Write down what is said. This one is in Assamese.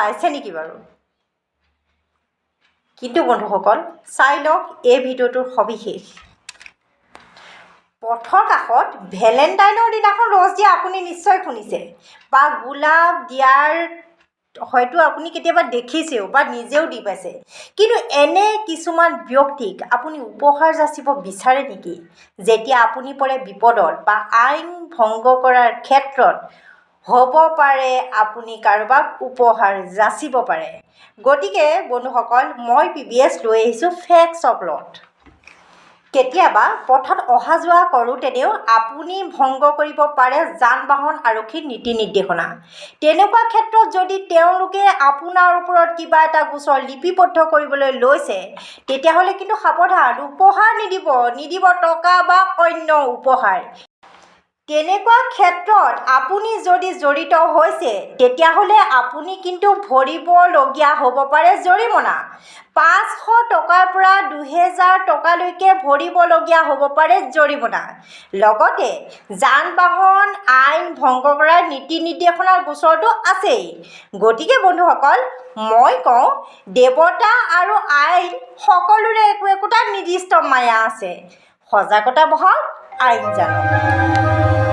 পাইছে নেকি বাৰু? কিন্তু বন্ধুসকল, চাই লওক এই ভিডিঅ'টোৰ সবিশেষ। পথৰ কাষত ভেলেণ্টাইনৰ দিনাখন ৰ'জ দিয়া আপুনি নিশ্চয় শুনিছে বা গোলাপ দিয়াৰ হয়তো আপুনি কেতিয়াবা দেখিছেও বা নিজেও দি পাইছে। কিন্তু এনে কিছুমান ব্যক্তিক আপুনি উপহাৰ যাচিব বিচাৰে নেকি, যেতিয়া আপুনি পৰে বিপদত বা আইন ভংগ কৰাৰ ক্ষেত্ৰত হ'ব পাৰে, আপুনি কাৰোবাক উপহাৰ যাচিব পাৰে? গতিকে বন্ধুসকল, মই পি বি এছ লৈ আহিছোঁ ফেক্টছ অফ ল'। কেতিয়াবা পথত অহা যোৱা কৰোঁতেনেও আপুনি ভংগ কৰিব পাৰে যান বাহন আৰক্ষীৰ নীতি নিৰ্দেশনা। তেনেকুৱা ক্ষেত্ৰত যদি তেওঁলোকে আপোনাৰ ওপৰত কিবা এটা গোচৰ লিপিবদ্ধ কৰিবলৈ লৈছে, তেতিয়াহ'লে কিন্তু সাৱধান। উপহাৰ নিদিব, নিদিব টকা বা অন্য উপহাৰ। তেনেকুৱা ক্ষেত্ৰত আপুনি যদি জড়িত হৈছে, তেতিয়াহ'লে আপুনি কিন্তু ভৰিবলগীয়া হ'ব পাৰে জৰিমনা। 500 টকাৰ পৰা 2000 টকালৈকে ভৰিবলগীয়া হ'ব পাৰে জৰিমনা। লগতে যান বাহন আইন ভংগ কৰাৰ নীতি নিৰ্দেশনাৰ গোচৰটো আছেই। গতিকে বন্ধুসকল, মই কওঁ, দেৱতা আৰু আইন সকলোৰে একো একোটা নিৰ্দিষ্ট মায়া আছে। সজাগতা বঢ়াওক, আইন জানক।